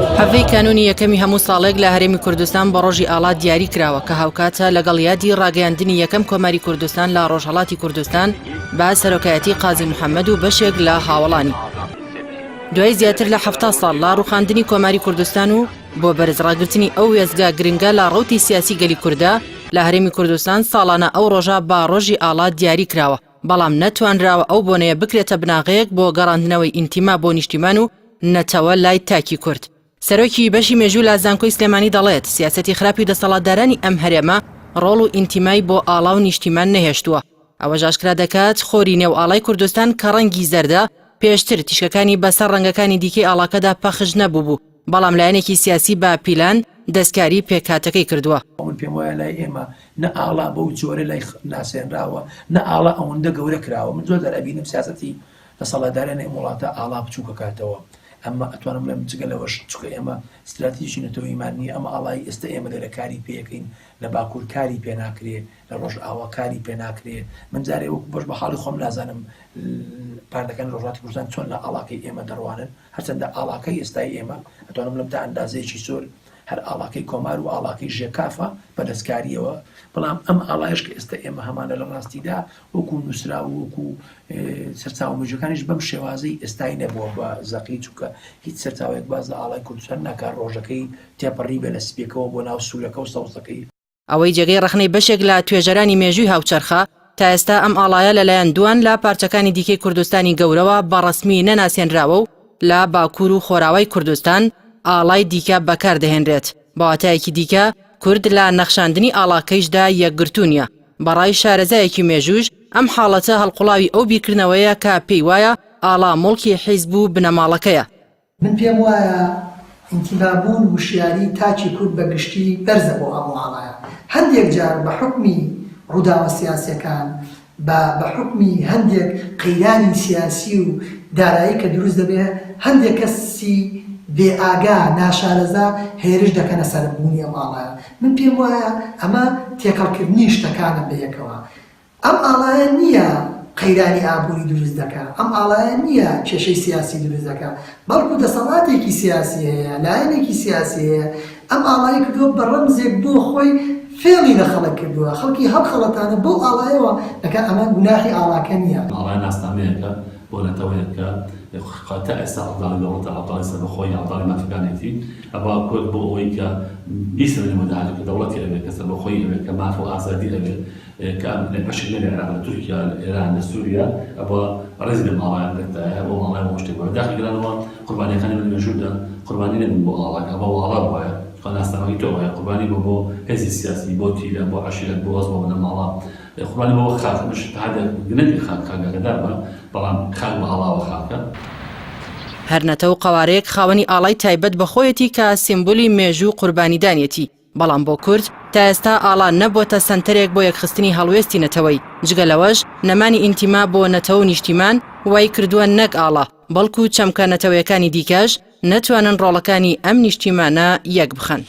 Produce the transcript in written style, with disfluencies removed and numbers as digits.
حەڤەی کانوونی یەکەمی هەموو ساڵێک لە هەرێمی کوردستان بە ڕۆژی ئاڵا دیاری کراوە کە هاوکاتە لەگەڵ یادی ڕاگەیاندنی یەکەم کۆماری کوردستان لە ڕۆژهەڵاتی کوردستان بە سەرۆکایەتی قازی محەممەد و بەشێک لە هاوەڵانی. دوای زیاتر لە 70 ساڵ لە ڕوخاندنی کۆماری کوردستان و بۆ بەرز ڕاگرتنی ئەو وێستگە گرنگە لە ڕەوتی سیاسی گەلی کوردە لە هەرێمی کوردستان ساڵانە ئەو ڕۆژە بە ڕۆژی ئاڵا دیاری کراوە بەڵام نەتوانراوە ئەو بۆنەیە بکرێتە بناغەیەک بۆ گەڕاندنەوەی ئینتیما بۆ نیشتیمان و نەتەوە لای تاکی کورد. سەرۆکی بەشی مێژوو لە زانکۆی سلێمانی دەڵێت، سیاسەتی خراپی دەسەڵاتدارانی ئەم هەرێمە ڕۆڵ و ئینتیمای بۆ ئاڵا و نیشتیمان نەهێشتووە. ئەوەش ئاشکرا دەکات، خۆری نێو ئاڵای کوردستان کە ڕەنگی زەردە، پێشتر تیشکەکانی بەسەر ڕەنگەکانی دیکەی ئاڵاکەدا پەخش نەبووبوو، بەڵام لایەنێکی سیاسی بە پیلان دەستکاری پێکهاتەکەی کردووە. من پێم وایە لای ئێمە نە ئاڵا بەو جۆرە لای ناسێنراوە، نە ئاڵا ئەوەندە گەورە کراوە. من زۆر جار ئەبینم سیاسەتی دەسەڵاتدارانی ئەم وڵاتە ئاڵا بچووک ئەکاتەوە. ئەمە ئەتوانم بڵێم جگە لەوەش چونکە ئێمە ستراتیژی نەتەوەییمان نییە، ئەم ئاڵای ئێستە ئێمە لێرە کاری پێ ئەکەین لە باکوور کاری پێ ناکرێ، لە ڕۆژئاوا کاری پێ ناکرێ. من جارێ وەکوو بەش بە حاڵی خۆم نازانم پارتەکانی ڕۆژهەڵاتی کوردستان چۆن لە ئاڵاکەی ئێمە دەڕوانن. هەرچەندە ئاڵاکەی ئێستای ئێمە ئەتوانم بڵێم تا ئەندازەیەکی زۆر هەر ئاڵاکەی کۆمار و ئاڵاکەی ژێکافە بە دەستکارییەوە، بەڵام ئەم ئاڵایەش کە ئێستا ئێمە هەمانە لە ڕاستیدا وەکوو نووسراو و وەکوو سەرچاوە مێژووەکانیش بەم شێوازەی ئێستای نەبووە بە زەقی، چونکە هیچ سەرچاوەیەک باس لە ئاڵای کوردستان ناکات ڕۆژەکەی تێپەڕیبێ لە سپییەکەوە بۆ ناو سوورەکە و سەوزەکەی. ئەوەی جێگەی ڕەخنەی بەشێک لە توێژەرانی مێژووی هاوچەرخە، تا ئێستا ئەم ئاڵایە لەلایەن دووان لە پارچەکانی دیکەی کوردستانی گەورەوە بە ڕەسمی نەناسێنراوە و لە باکوور و خۆراوای کوردستان ئاڵای دیکە بەکار دەهێنرێت. بە واتایەکی دیکە کورد لە نەخشاندنی ئاڵاکەیشدا یەکگرتوو نییە. بە ڕای شارەزایەکی مێژووش ئەم حاڵەتە هەڵقوڵاوی ئەو بیرکردنەوەیە کە پێی وایە ئاڵا موڵکی حیزب و بنەماڵەکەیە. من پێم وایە ئینتیمابوون وشیاری تاکی کورد بە گشتی بەرزە بۆ ئەم ئاڵایە. هەندێک جار بە حوکمی ڕووداوە سیاسیەکان، بە بە حوکمی هەندێک قەیرانی سیاسی و دارایی کە دروست دەبێ، هەندێک کەسی بێ ئاگا، ناشارەزا هێرش دەکەنە سەر بوونی ئەم ئاڵایە. من پێم وایە ئەمە تێکەڵکردنی شتەکانە بەیەکەوە. ئەم ئاڵایە نییە قەیرانی ئابووری دروست دەکا، ئەم ئاڵایە نییە کێشەی سیاسی دروست دەکا، بەڵکو دەسەڵاتێکی سیاسی هەیە، لایەنێکی سیاسی هەیە، ئەم ئاڵای کردووە بە ڕەمزێک بۆ خۆی فێڵی لە خەڵک کردووە، خەڵکی هەڵخەڵەتانە بەو ئاڵایەوە دەکا، ئەمە گوناحی ئاڵاکە نییە. ئاڵا ناسنامەیەکە بۆ نەتەوەیەک کە تا ئێستا عەوداڵی دەوڵەتە، عەوداڵی سەربەخۆیی، عەوداڵی مافەکانێتی، ئەوا کورد بۆ ئەوەی کە بیسەلمێنێ بۆ داهاتوو کە دەوڵەتی ئەوێ، کە سەربەخۆیی ئەوێ، کە ماف و ئازادی ئەوێ، کە ئەم بەشێک نەبێ عێراق لە تورکیا لە ئێران لە سوریا ئەوە ڕێزی لە ماڵایان گرتایە بۆ ماڵای بۆ شتێک بووە داخی گرانەوە قوربانیەکانی من مێژوودا قوربانی نەبوون بۆ ئاڵاکە بۆ ئاڵا بوایە چونکە ناسنامەکەی تۆ وایە قوربانی بۆ بۆ هێزی سیاسی بۆ تیرە بۆ عەشیرەت بۆ هۆز بۆ بنەماڵە قوربانی بۆ خاک مش هەندێک گنەدی خاک خاک ئاگادار بە بەڵام خاک بە ئاڵاوە خاکە. هەر نەتەوە و قەوارەیەک خاوەنی ئاڵای تایبەت بە خۆیەتی کە سیمبولی مێژوو و قوربانیدانیەتی، بەڵام بۆ کورد تا ئێستا ئاڵا نەبووەتە سەنتەرێک بۆ یەکخستنی هەڵوێستی نەتەوەیی، جگە لەوەش نەمانی ئینتیما بۆ نەتەوە و نیشتیمان وای کردووە نەک ئاڵا، بەڵکو چەمکە نەتەوەیەکانی دیکەش نەتوانن ڕۆڵەکانی ئەم نیشتیمانە یەکبخەن.